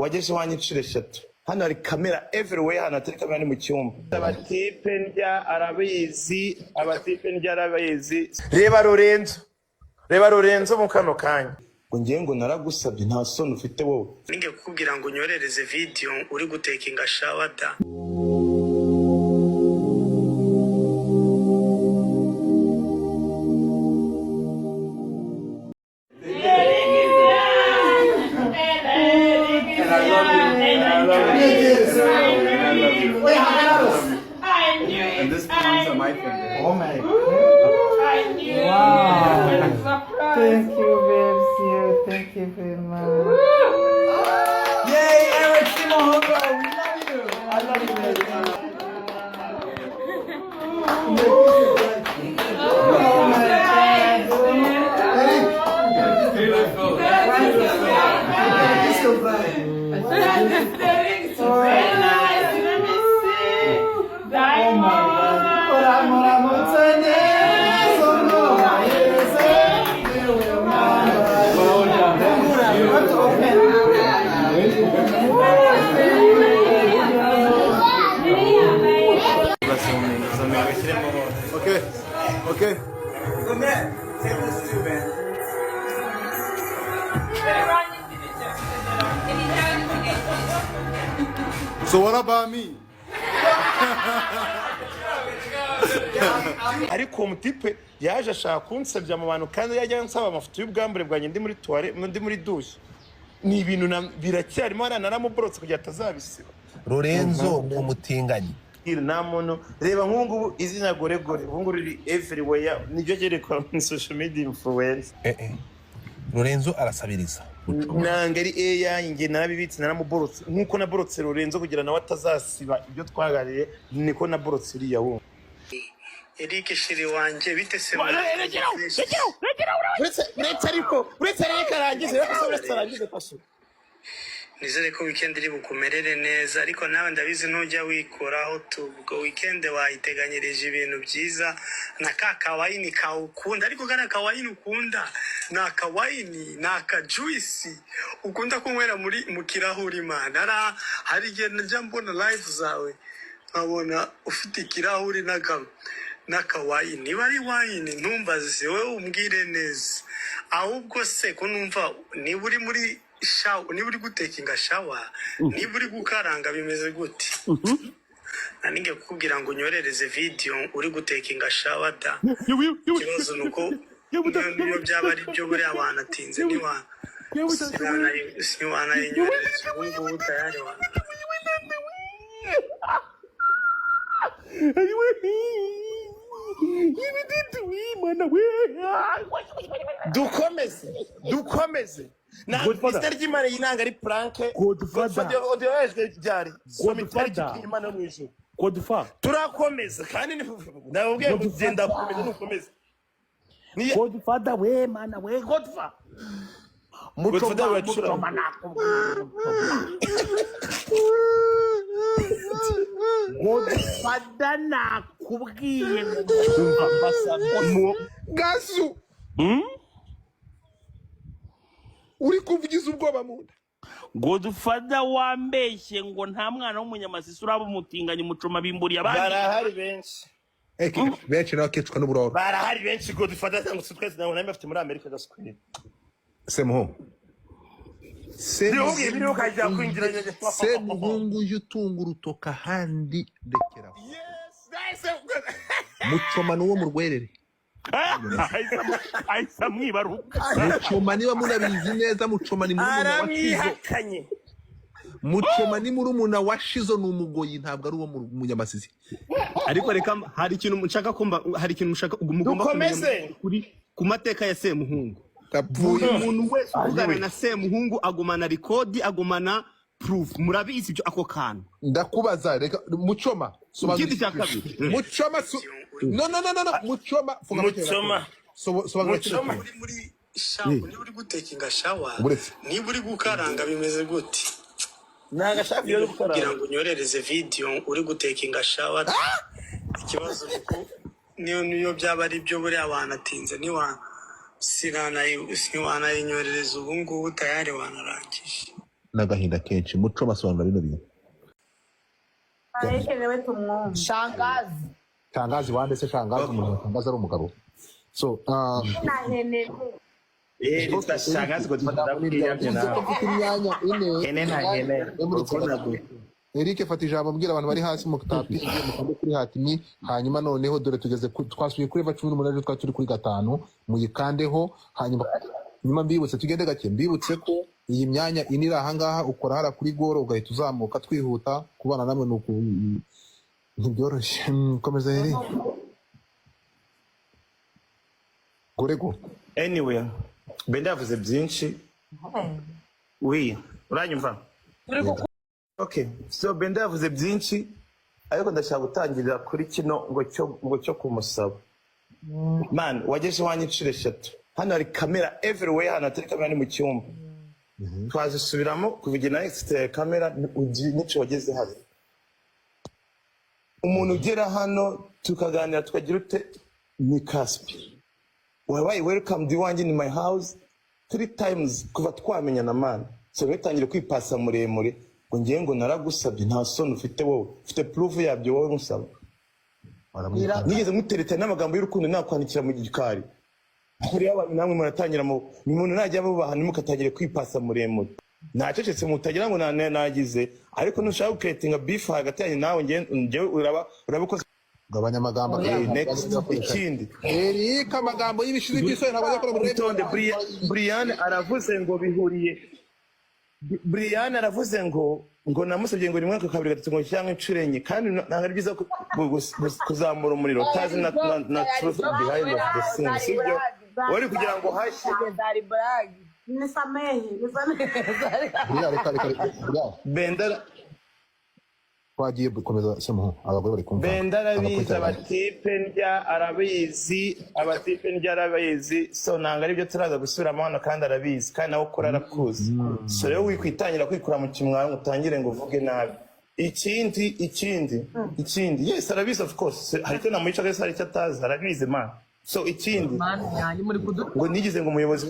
Wageze iwanjye inshuro eshatu. Hano hari kamera everywhere, hano hatari kamera ni mu cyumba. Abatipe ndya arabizi, abatipe ndya arabizi. Reba Lorenzo, reba Lorenzo mu kano kanya. Ngo ngewe ngo naragusabye, nta soni ufite wowe. Ninge kukubwira ngo unyorereze video uri gutakinga shower da. And I love you. And I love you. And I love you. And I love you. I knew it. And this belongs on my finger. Oh my. I knew Wow. it. Surprise. Thank you, babes. You. Thank you very much. Yay, Eric Semuhungu! We love you! I love you, baby. Oh my God. Beautiful. It's very nice. Let me see. Diamond. Well done. Want to open? Okay. Okay. So what about me? Ariko uwo mutipe yaje ashaka kunsebya mu bantu, kandi yajya ansaba amafoto y'ubwambure bwanjye ndi muri toilette, ndi muri douche. Ni ibintu biracyarimo hariya, naramuborotse kugira atazabisiba. Lorenzo ni umutinganyi. Nta muntu, reba nk'ubu ngubu izina Goregore ubu ngubu riri everywhere, niryo ryerekwa muri social media influencer. Eh, eh. Lorenzo arasabiriza. Nanga ari AI, njye narabibitse, naramuborotse nk'uko naborotse Lorenzo kugira nawe atazasiba ibyo twaganiriye, niko naborotse uriya wundi. Eric chéri wanjye, bite se? Uretse, uretse, ariko uretse reka arangize, reka uretse arangize paso. Nizere ko weekend iri bukumerere neza, ariko nawe ndabizi ntujya wikoraho tu. Ubwo weekend wayiteganyirije ibintu byiza na ka kawayini kawukunda, ariko kariya kawayini ukunda ni akawayini, ni akajuice ukunda kunywera muri mu kirahuri, man. Hari igihe njya mbona live zawe nkabona ufite ikirahuri n'akawayini, niba ari wayini ntumbaze, wowe umbwire neza. Ahubwo se ko numva niba uri muri shower, niba uri gutakinga shower, niba uri gukaranga, bimeze gute? Naninge kukubwira ngo unyorereze video uri gutakinga shower da. Ikibazo ni uko niyo byaba ari byo, buriya wanatinze, ntiwanayinyorereza ubu ngubu tayari wana. Dukomeze, dukomeze. Godfather. Izina ry'Imana, iyi nanga ari prank. Godfather. Godfather ryari soma itariki? Godfather. Imana yo mu ijuru. Godfather. Turakomeza kandi ndababwiye ngo Godfather. genda, komeza, nukomeza. Godfather we, mana we, Godfather. Godfather Muchoma. wacuranga. Muchoma, nakubwiye Muchoma. Godfather, nakubwiye ngo Muchoma. Gazu. Uri kuvugiza ubwoba mu nda. Godfather, wambeshye ngo nta mwana w'umunyamasisi uraba umutinganyi. Muchoma bimburiye abandi. Barahari benshi. Benshi nawe akicwa n'uburoro. Barahari benshi, Godfather, cyangwa se twese ntabwo nari bafite muri Amerika gaswere. Semuhungu. Ndihubwiye biriho ukajya kwinjira. Semuhungu, ujye utunga urutoka ahandi, rekeraho. Mucoma ni uwo mu Rwerere. Ahise amwibaruka. Mucoma, niba munabizi neza, Mucoma ni murumuna wa Shizo. Aramwihakanye. Mucoma ni murumuna wa Shizo, ni umugoyi, ntabwo ari uwo mu Munyamasisi. Ariko reka, hari ikintu nshaka kumva, hari ikintu mushaka mugomba kumenya. Dukomeze. Kuri ku mateka ya Semuhungu, Ndapfuye. buri muntu wese uvugana na Semuhungu agumana record, agumana proof. Murabizi ibyo, ako kantu. Ndakubaza, reka Mucoma sobanura. Ikindi cya kabiri. Mucoma no, no, no, no, no, Mucoma, funga make. Mucoma. Sobanura kino Mucoma. kintu. Uri muri shower, niba uri gutakinga shower, Uretse. niba uri gukaranga, bimeze gute? Ntabwo ashaka ibyo Kugira gukaranga. ngo unyorereze video uri gutakinga shower. Ikibazo ni uko niyo byaba ari byo, buriya wanatinze, ntiwanayinyorereza ubu ngubu tayari wanarangije. N'agahinda kenshi, Muco basobanura bino bintu. Areke nawe tumwumve. Shangazi. Shangazi wande se? Shangazi, umuntu shangazi ari umugabo, so Na hene. Eh, nitwa shangazi ngo Yavuze ndakwiye ko nawe. mfite imyanya ine. Hene na hene. Urukundo rwe. Eric, fata ijambo, mbwira abantu bari hasi mutapinge, mukande kuri hatimi. Hanyuma noneho dore tugeze twasubiye kuri eva 18, ejo twari turi kuri 5, muyikandeho. Hanyuma nyuma mbibutse, tugende gake, mbibutse ko iyi myanya ine iri ahangaha, ukora hariya kuri goro ugahita uzamuka twihuta. Kubana namwe ni uku, ntibyoroshye. Komeza Eric, gorego. Anyway, Benda yavuze byinshi. Oui, uranyumva? Okay, so Benda yavuze byinshi, ariko ndashaka gutangirira kuri kino ngo cyo kumusaba. Man, wageje iwanjye inshuro eshatu. Hano hari kamera everywhere, hano hatari kamera ni mu cyumba. Twazisubiramo kuva igihe nawe kamera n'icyo wageze hano. Umuntu ugera hano tukaganira tukagira ute ni Caspi. Wabaye welcomed iwanjye in my house three times kuva twamenyana, man. So ntitangire kwipasa muremure ngo ngiye ngo naragusabye, nta soni ufite wowe? Ufite proof yabyo wowe musaba? Nigeze mutereta n'amagambo y'urukundo nakwandikira mu gikari? Hariho abantu namwe muratangira mu umuntu najya abubaha, ntimukatangire kwipasa muremure. Nacecetse mutagira ngo nagize, ariko nushaka gucreatinga beef hagati yanjye nawe, njyewe uraba ukoze. Gabanya amagambo. Next, ikindi. Eric, amagambo y'ibishizi by'isoni ntabwo ajya akora muri Itonde. Brian aravuze ngo bihuriye, Brian aravuze ngo namusabye ngo rimwe, kabiri, gatatu, ngo cyangwa inshuro enye, kandi ntabwo ari byiza kuzamura umuriro utazi na truth behind of the scene, sibyo? Wari kugira ngo hashye. Zari blague. Nisamehe, nisamehe. Buriya reka, reka, reka, buriya. Benda. Twagiye gukomeza, semuhu, abagore bari kumva. Benda arabizi, abatipe ndya arabizi, abatipe ndya arabizi, so ntabwo aribyo turaza gusubiramo hano, kandi arabizi, kandi nawe ukora arakuzi. So rero wikwitangira kwikura mu kimwaro ngo utangire ngo uvuge nabi. Ikindi, yes, arabizi, of course. Hari icyo namuyica wese, hari icyo atazi, arabizi, man. So ikindi, ngo nigize ngo umuyobozi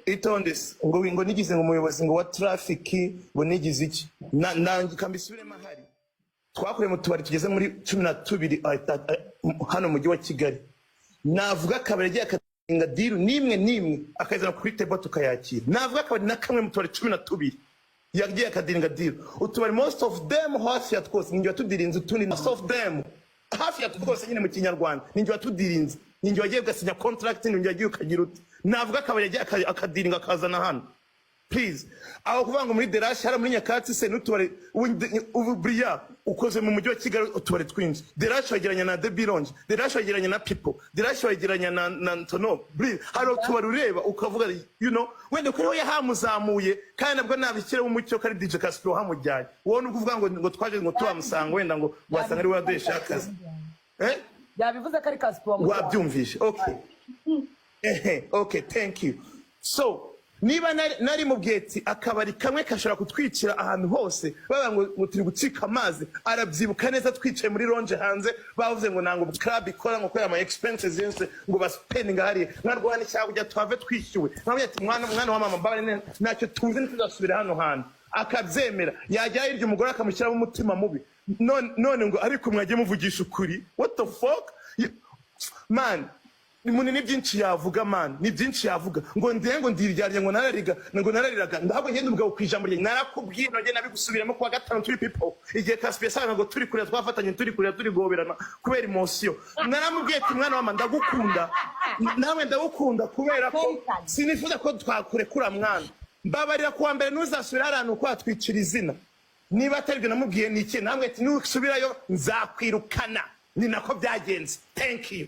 itonde se, ngo nigize ngo umuyobozi ngo wa traffic, ngo nigize iki, nangika mbisubiremo. Ahari twakoreye mu tubari tugeze muri 12 hano mu mujyi wa Kigali. Navuga akabari agiye akatinga deal n'imwe n'imwe akayizana kuri table tukayakira. Navuga akabari na kamwe mu tubari 12 yagiye akadealinga deal, utubari most of them, hafi ya twose ninjye watudealinze, utundi most of them, hafi ya twose nyine mu Kinyarwanda, ninjye watudealinze, ninjye wagiye ugasinya contract, ninjye wagiye ukagira uti. Navuga akabari yagiye akadealinga akazana hano, please. Aho kuvuga ngo muri derashi hari muri nyakatsi se n'utubari, ubu buriya ukoze mu mujyi wa Kigali utubari twinshi. Derashi wegeranya na The Bironge, Derashi wegeranya na People, Derashi wegeranya na Ntono. Hari utubari ureba ukavuga wenda ko ariho yahamuzamuye, kandi nabwo nabishyiremo umucyo ko ari DJ Caspi wahamujyanye. Wowe ni ukuvuga ngo twaje ngo tuhamusanga, wenda ngo wasanga ari we waduhesha akazi, eh. Yabivuze ko ari Caspi wamujyanye. Wabyumvishe? Okay, ehe, okay, thank you. So niba nari mubwiye ati akabari kamwe kashobora kutwicira ahantu hose, baba ngo turi gucika amazi, arabyibuka neza, twicaye muri lounge hanze, bavuze ngo ntabwo club ikora, ngo kubera ama expenses yose ngo baspendinga hariya, nkarwana icyaha kugira tuhave twishyuwe. Nkamubwira ati mwana wa mama, mbabare, ntacyo tuzi, ntituzasubira hano hantu, akabyemera. Yajya hirya umugore akamushyiramo umutima mubi. None ngo ariko mwagiye muvugisha ukuri? What the fuck, man? Umuntu ni byinshi yavuga, man, ni byinshi yavuga ngo ndiye ngo ndiryarya, ngo narariga, ngo narariraga. Ndahabwo ngenda umugabo ku ijambo rye, narakubwiye, nongeye nabigusubiramo kuwa gatanu turi people, igihe Caspi yasaga ngo turi kurira, twafatanye turi kurira, turi guhoberana kubera emotion. Naramubwiye ati mwana wa mama, ndagukunda, nawe ndagukunda, kubera ko sinifuza ko twakurekura. Mwana, mbabarira, kuwa mbere ntuzasubira ahantu kwatwicira izina. Niba atari ibyo namubwiye ni iki? Namwe ati nusubirayo nzakwirukana. Ni nako byagenze. Thank you.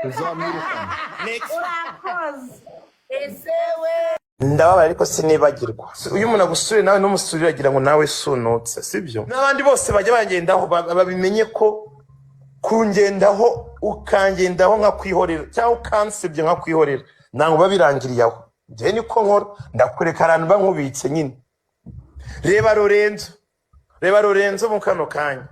Uzamwirukana. Next. Urakoze. Ese we. Ndababaye ariko sinibagirwa. Iyo umuntu agusuriye nawe n'umusurire agira ngo nawe sunutse, sibyo? N'abandi bose bajya bangendaho babimenye ko kungendaho ukangendaho nkakwihorera cyangwa ukansebya nkakwihorera, ntabwo biba birangiriye aho. Njyewe niko nkora, ndakwereka ahantu mba nkubitse nyine. Reba Lorenzo, reba Lorenzo mu kano kanya.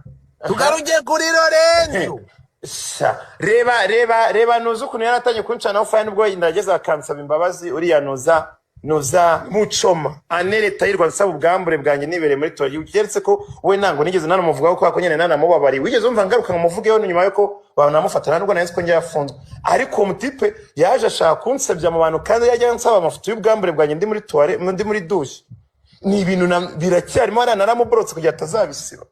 Tugaruke kuri Lorenzo. Sha, reba, reba, reba, nuza ukuntu yaratangiye kuncanaho fire, nubwo ndageze akansaba imbabazi uriya nuza. Nuza Mucoma anereta yirwa nsaba ubwambure bwanjye nibereye muri toilet. Keretse ko we ntango nigeze nanamuvugaho, kubera ko nyine nanamubabariye. Wigeze wumva ngaruka ngo muvugeho nyuma yuko banamufata? Nubwo nari nzi ko njye yafunzwe, ariko uwo mutipe yaje ashaka kunsebya mu bantu, kandi yajya ansaba amafoto y'ubwambure bwanjye ndi muri toilet, ndi muri douche. Ni ibintu biracyarimo hariya, naramuborotse kugira atazabisiba.